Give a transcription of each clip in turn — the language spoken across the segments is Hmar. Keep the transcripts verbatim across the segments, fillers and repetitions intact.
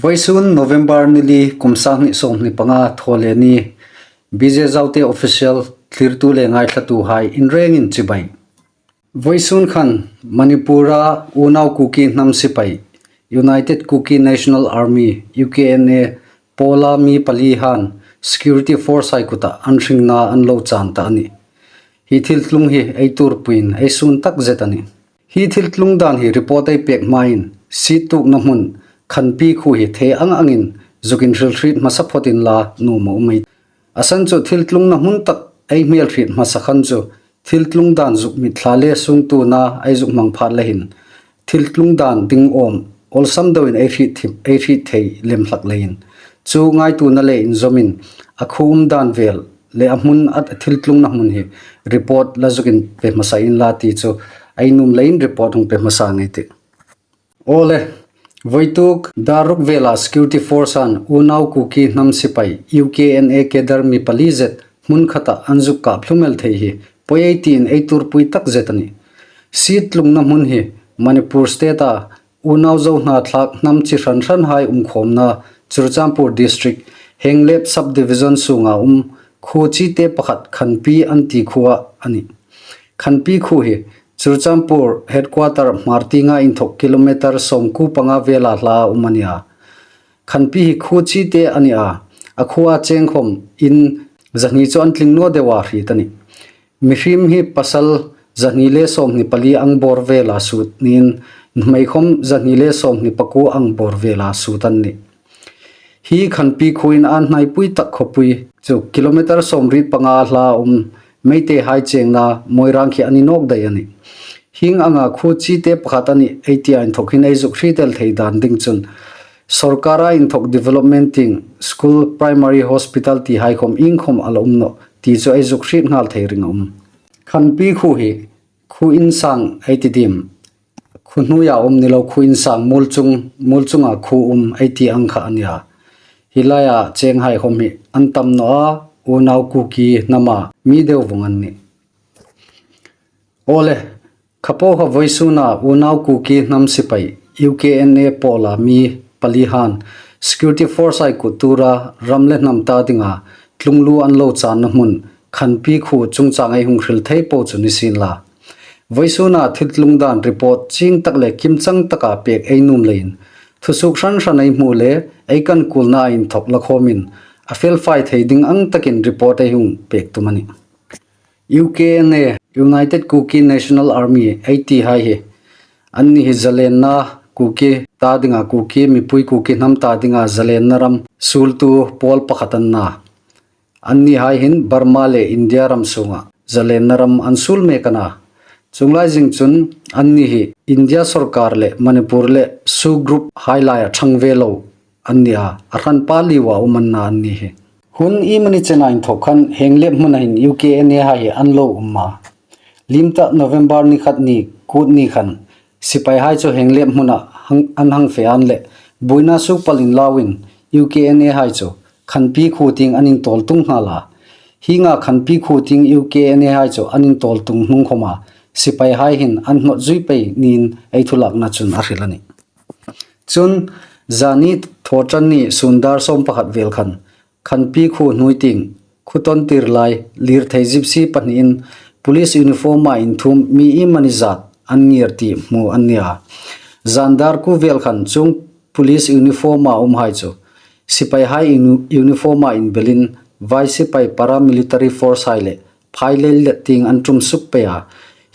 Vawisun November ni li, kum sang hni sawmhni panga, Thawleni, B J Zaute Official thlirtu le ngaithlatuhai inrengin chibai. Vawisun khan Manipur-a unau Kuki hnam sipai, United Kuki National Army, U K N A, pawla mi pali han security force hai kuta an hringna an lo chan ta a nih. Hi thil tlung hi ei tuorpuiin ei sun tak zet a nih. Hi thil tlung dan hi report ei pek hmain, siet tuokna hmun Khanpi khuo hi thei ang angin zuk inhrilhriet hmasa phawt inla nuom a um ei. A san chu thil tlungna hmun tak ei hmel hriet hmasa khan chu thil tlung dan zuk mitthla le sungtuona ei zuk hmang phat le hin thil tlung dan ding awm awlsam deuin ei hriet thei, ei hriet thei lem hlak leiin chu ngaituona le inzawmin a khuo um dan vel le a hmun a thil tlungna hmun hi report la zuk inpe hmasa inla ti chu ei nuom leiin report hung pe hmasa ngei ei tih. Awle, vawituk dar ruk vela security force-a'n unau Kuki hnam sipai, U K N A cadre mi pali zet hmun khata an zuk kap hlu mel thei hi poi ei tiin ei tuorpui tak zet a nih. Siet tlungna hmun hi Manipur State-a unau Zo hnathlak hnam chi hran hranhai umkhawmna Churachandpur District, Henglep Subdivision sunga um khuo chite pakhat Khanpi an ti khuoa a nih. Khanpi khuo hi Churachandpur headquarter hmar tienga inthawk kilometer sawmkuo panga vela hlaa um a nih a. Khanpi hi khuo chite a nih a. A khuoa cheng khawm in zahni chu an tling naw deua hriet a nih. Mihriem hi pasal zahni le sawmhni pali ang bawr vela suot niin, nuhmei khawm zahni le sawmhni pakuo ang bawr vela suot an nih. Hi Khanpi khuoin an hnaipui tak khawpui chu kilometer sawmriet panga hla um Meiteihai chengna Moirang khi a ni nawk dai a nih. Hieng anga khuo chite pakhat a nih ei tia inthawk hin ei zuk hriet el thei dan ding chun sawrkara inthawk development tieng, school, primary, hospital tihai khawm iengkhawm a la um nawh ti chu ei zuk hriet nghal thei ring a um. Khanpi khuo hi khuo insang ei ti diem, khuo hnuoia um ni lo, khuo insang muol chung, muol chunga khuo um ei ti ang kha a nih a. Hi laia chenghai khawm hi an tam naw a, unau Kuki hnama mi deu vawng an nih. Awle, kha po kha vawisuna unau Kuki hnam sipai, U K N A pawla mi pali han security force-hai kut tura ram le hnam ta dinga tlunglu an lo channa hmun Khanpi khuo chungchang ei hung hril thei po chu ni sien la. Vawisuna thil tlung dan report chieng tak le kimchang taka pek ei nuom leiin, thusuok hran hran ei hmu le ei kan kuolna inthawk la khawmin a felfai thei ding ang takin report ei hung pek tum a nih. U K N A, United Kuki National Army ei tihai hi, anni hi zalenna Kuki ta dinga, Kuki mipui, Kuki hnam ta dinga zalenna ram suoltu pawl pakhat an na. Annihai hin Burma le India ram sunga zalenna ram an suol mek a na. Chuong lai zing chun anni hi India sawrkar le Manipur le SoO group hai laia ṭhang ve lo an ni a, a hranpa liua um an na anni hi. Hun iemani chena inthawk khan Henglep hmuna hin U K N A hai hi an lo um a. Liem ta November ni khat ni kut ni khan sipaihai chu Henglep hmuna hang, an hang fe an le buoina suok pal inlauin U K N A hai chu Khanpi khuo tieng an intawl tung nghal a. Hienga Khanpi khuo tieng U K N A hai chu an intawl tung hnung khawma sipaihai hin an hnawt zui pei niin ei thulakna chun a hril a nih. Chun, zani Thawṭanni sun dar sawm pakhat vel khan Khanpi khuo hnuoi tieng, khuo tawn tir lai, lirthei Gypsy pahniin police uniform-a inthuom mi iemani zat an ngir ti hmu an ni a. Zan dar kuo vel khan chuong police uniform-a umhai chu sipaihai uni-, uniform-a inbelin vai sipai paramilitary force hai le phai lel let tieng an ṭum suk pei a.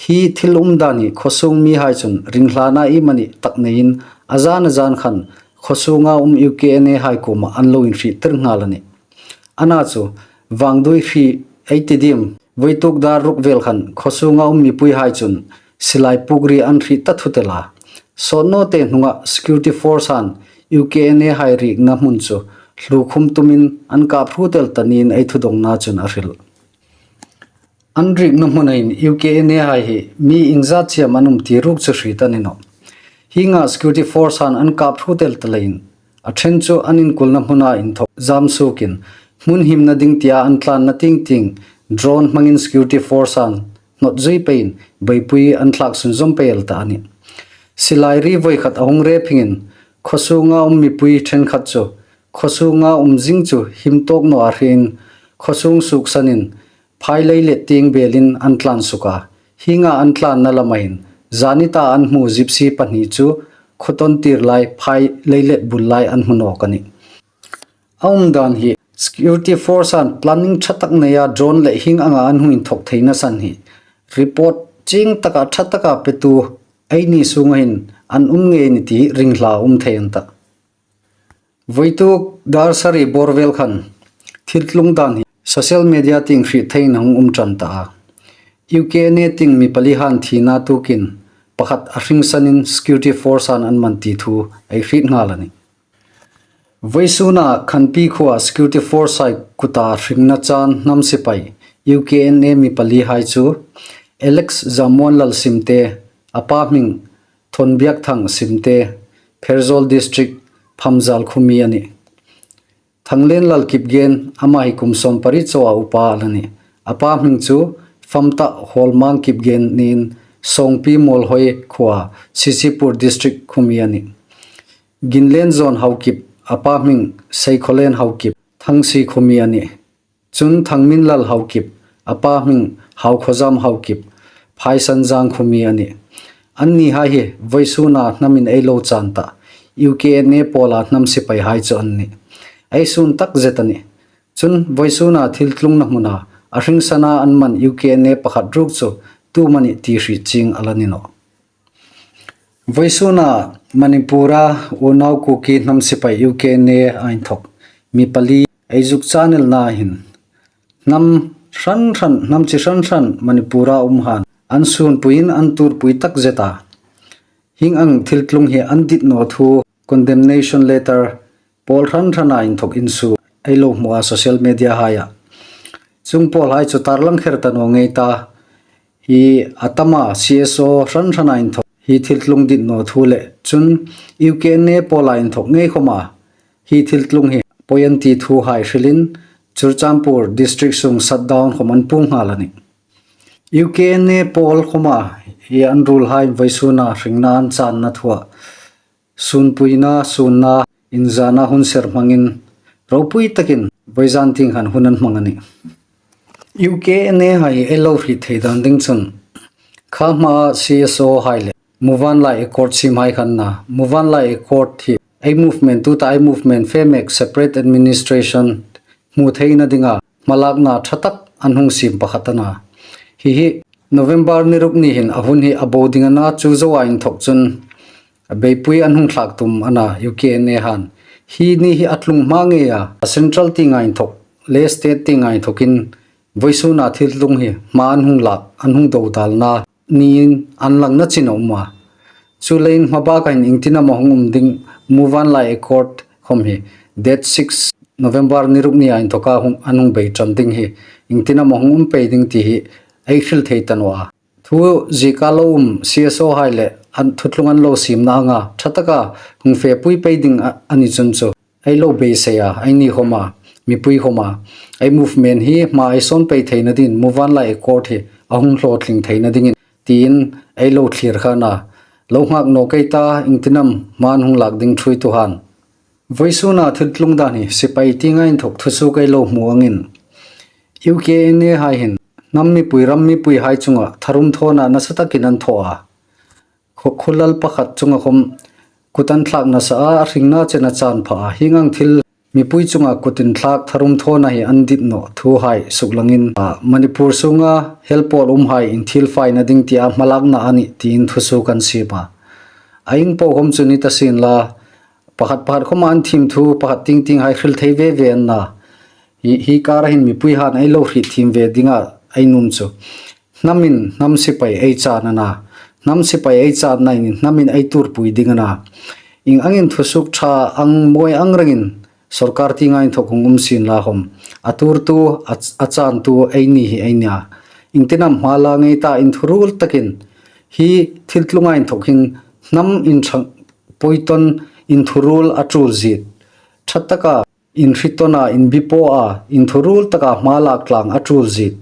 Hi thil um dan hi khawsung mihai chun ringhlana iemani tak neiin a zan a zan khan khawsunga um U K N A hai kuoma an lo inhriettir nghal a nih. Ana chu, vangduoi hri ei ti diem, vawituk dar ruk vel khan khawsunga um mipuihai chun silai pukri an hriet ta thut el a. Sawt nawte hnunga security force-a'n U K N A hai riekna hmun chu hlukhum tumin an kap hrut el ta niin ei thudongna chun a hril. An riekna hmuna hin U K N A hai hi mi iengzat chiam an um ti ruok chu hriet a ni nawh. Hienga security force-a'n an kap hrut el ta leiin, a ṭhen chu an inkulna hmuna inthawk zam suokin, hmun himna ding tia an tlanna tieng tieng drone hmangin security force-a'n hnawt zui peiin beipui an thlak sunzawm pei el ta a nih. Silai ri voi khat a hung rep hingin Khaw sunga um mipui ṭhenkhat chu khaw sunga um zing chu him tawk naw a hriin khaw sung suksanin phai leilet tieng belin an tlan suk a. Hienga an tlanna lama hin zanita an hmu Gypsy pahni chu khaw tawn tir lai phai leilet bul lai an hmu nawk a nih. A um dan hi security force an planning ṭha tak neia drone le hieng anga an hung inthok theina san hi report chieng taka ṭha taka petu eini sunga hin an um ngei ni ti ring hla um thei an ta. Voituk dar sari bawr vel khan thil tlung dan hi social media tieng hriet theiin a hung um ṭan ta a. U K N A tieng mi pali han thina tukin pakhat a hringsanin security force an an man ti thu ei hriet nghal a nih. Vawisuna Khanpi khuoa security force hai kuta hringna chan hnam sipai U K N A mi pali hai chu Alex Zammuanlal Simte, a pa hming Thonbiakthang Simte, Pherzawl District, Phamzal khuomi a nih. Thanglenlal Kipgen, ama hi kum sawmpariet chauha upa a la nih. A pa hming chu Famta Hawlmang Kipgen niin Songpi Muolhoi khuoa Sisipur District khuomi a nih. Ginlenzawn Haokip, a pa hming Seikhawlen Haokip, Thangsi khuomi a nih. Chun Thangminlal Haokip, a pa hming Haokhawzam Haokip, Phaisanzang khuomi a nih. Anni hai hi vawisuna hnamin ei lo chan ta, U K N A pawla hnam sipai hai chu an nih. Ei sun tak zet a nih. Chun vawisuna thil tlungna hmuna a hringsana an man U K N A pakhat ruok chu tum a nih ti hriet chieng a la ni nawh. Vawisuna Manipura unau Kuki hnam sipai U K N A a inthok mi pali ei zuk chanelna hin hnam hran hran, hnam chi hran hran Manipura um han an sunpuiin an turpui tak zet a. Hieng ang thil tlung hi an dit naw thu condemnation letter pawl hran hrana inthok insu ei lo hmu a social media haia. Chung pawl hai chu tarlang kher ta naw ngei ta. Hi a tama C S O hran hrana inthok hi thil tlung dit naw thu le chun U K N A pawla inthok ngei khawma hi thil tlung hi poi an ti thu hai hrilin Churachandpur district sung shutdown khawm an puong nghal a nih. U K N A pawl khawma hi an ruol hai vawisuna hringna an channa thua sunpuina, sunna, inzana hun ser hmangin ropui takin vawizan tieng khan hun an hmang a nih. U K N A hai ei lo hriet thei dan ding chun kha hma C S O hai le Muvanlai Accord siem hai khan a na, Muvanlai Accord hi ei movement, tuta ei movement fe mek separate administration hmu theina dinga hmalakna ṭha tak an hung siem pakhat a na. Hi hi November ni ruk ni hin a hun hi a bo ding a na, chu zoa inthok chun a beipui an hung thlak tum a na U K N A han. Hi ni hi a tlung hma ngei a, a central tienga inthok le state tienga inthokin vawisuna thil tlung hi hma an hung lak, an hung dodalna niin an langna chin a um a. Chuleiin hma baka hin iengtinam a hung um ding, Muvanlai Accord khawm hi date six November ni ruk nia inthoka hung, an hung bei ṭan ding hi iengtinam a hung um pei ding ti hi ei hril thei ta naw a. Thu zieka lo um C S O hai le an thutlung an lo siemna anga ṭha taka hung fepui pei ding a, a ni chun chu ei lo beisei a, eini khawma, mipui khawma, ei movement hi hma ei sawn pei theina dingin Muvanlai Accord hi a hung hlawtling theina dingin tiin ei lo thlir kha a na. Lo nghak naw kei ta, iengtinam hma an hung lak ding ṭhuoitu han. Vawisuna thil tlung dan hi sipai tienga inthok thusuok ei lo hmu angin U K N A hai hin hnam mipui, ram mipui hai chunga tharum thawna nasa takin an thaw a. Khaw, khaw lal pakhat chunga khawm kut an thlak nasa a, a hringna chen a chan pha a. Hieng ang thil mipui chunga kut inthlak tharum thawna hi an dit naw thu hai suklangin a, Manipur sunga hel pawl um hai inthiel faina ding tia hmalakna a nih tiin thusuok an siem a. A ieng po khawm chu ni ta sien la, pakhat pakhat khawma an thiem thu pakhat tieng tieng hai hril thei ve ve an na. Hi, hi kara hin mipui han ei lo hriet thiem ve dinga ei nuom chu hnamin hnam sipai ei chan a na. Hnam sipai ei channa in hnamin ei turpui ding a na. Ieng angin thusuok ṭha ang mawi ang rengin sawrkar tienga inthok hung um sien la khawm, a turtu, a, a chantu eini hi ei nia. Iengtinam hma la ngei ta, inthuruol takin hi thil tlunga inthok hin hnam inṭhang poi tawn inthuruol a ṭul ziet, ṭha taka inhri tawna, inbipawa, inthuruol taka hma lak tlang a ṭul ziet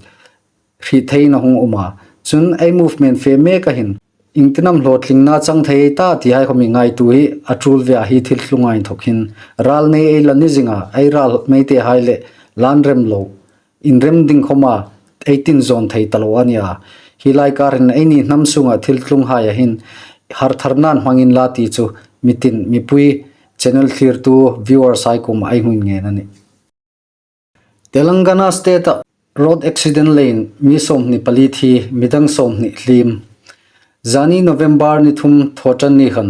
hriet theiin a hung um a. Chun ei movement fe meka hin Iengtin am hlawtlingna chang thei ta ti hai khawm hi ngaituo hi a tul ve a, hi thil tlunga inthawk hin ral nei ei la ni zinga, ei ral Meitei hai le lan rem lo, inrem ding khawma ei tin zawn thei ta lo a nia. Hi lai karin eini hnam sunga thil tlung haia hin harthar nan hmang inla ti chu mi tin, mipui, channel thlirtu, viewers hai kuoma ei hung ngen a nih. Telangana state-a road accident leiin mi sawmhni pali thi, midang sawmhni hliem. Zani November ni thum Thawṭanni khan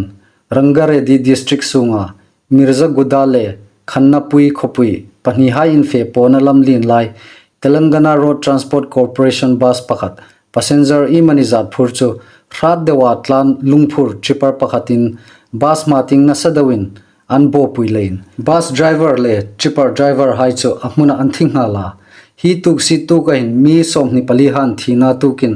Rangareddy district sunga Mirzaguda le Khannapui khawpui pahni hai infe pawna lamlien lai Telangana Road Transport Corporation bus pakhat passenger iemani zat phur chu hrat deua tlan lungphur tipper pakhatin bus hma tieng nasa deuin an bawpui leiin bus driver le tipper driver hai chu a hmuna an thi nghal a. Hi tuksiet tuka hin mi sawmhni pali han thina tukin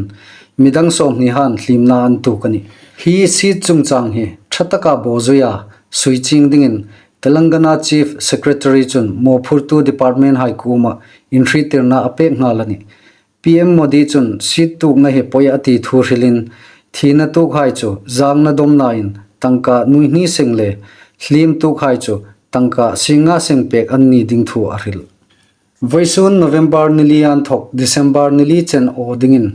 midang sawmhni han hliemna an tuok a nih. Hi siet chungchang hi ṭha taka bawzuia sui chieng dingin Telangana Chief Secretary chun mawphurtu department hai kuoma inhriettirna a pek nghal a nih. P M Modi chun siet tuokna hi pawi a ti thu hrilin, thina tuokhai chu zangna dawmnain tangka nuihni seng le hliem tuokhai chu tangka singnga seng pek an ni ding thu a hril. Vawisun November ni li inthawk December ni li chen aw dingin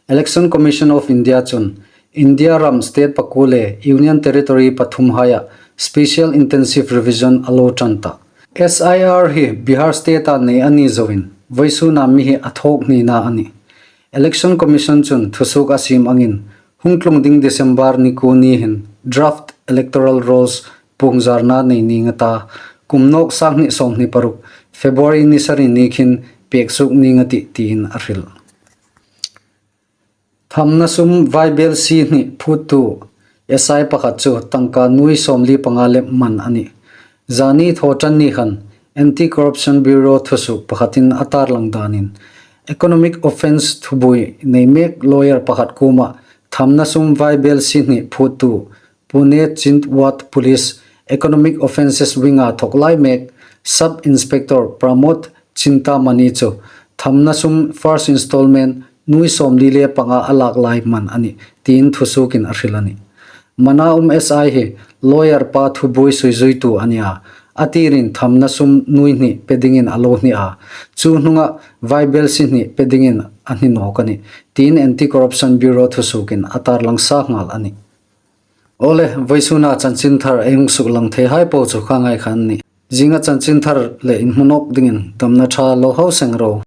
Election Commission of India chun India ram state pakuo le Union Territory pathum haia Special Intensive Revision a lo ṭan ta. S I R hi Bihar state-a nei a ni zoin, vawisuna mi hi a thawk hnina a nih. Election Commission chun thusuok a siem angin, hung tlung ding December ni kuo ni hin draft electoral rolls puongzarna nei ning a ta, kum nawk sanghni sawmhni paruk February ni sari ni khin pek suok ning a tih tiin a hril. Thamna sum vaibel sihni phuttu S I pakhat chu tangka nuoi sawmli panga le man a nih. Zani Thawṭanni khan Anti-Corruption Bureau thusuok pakhatin a tarlang danin, economic offence thubuoi nei mek lawyer pakhat kuoma thamna sum vaibel sihni phuttu Pune Chindwat Police Economic Offences Wing-a thawk lai mek Sub Inspector Pramod Chintamani chu thamna sum first installment nuoi sawmli le panga a lak lai man a nih, tiin thusuokin a hril a nih. Mana um S I hi lawyer pa thubuoi suizuitu a nia, a tirin thamna sum nuoi hni pe dingin a lo hni a, chu hnunga vaibel sihni pe dingin a hni nawk a nih, tiin Anti-Corruption Bureau thusuokin a tarlang sa nghal a nih. Awle, vawisuna chanchinthar ei hung suklang thei hai po chu kha ngai khan nih. Zinga chanchinthar le inhmu nawk dingin damna ṭha lo hau seng ro.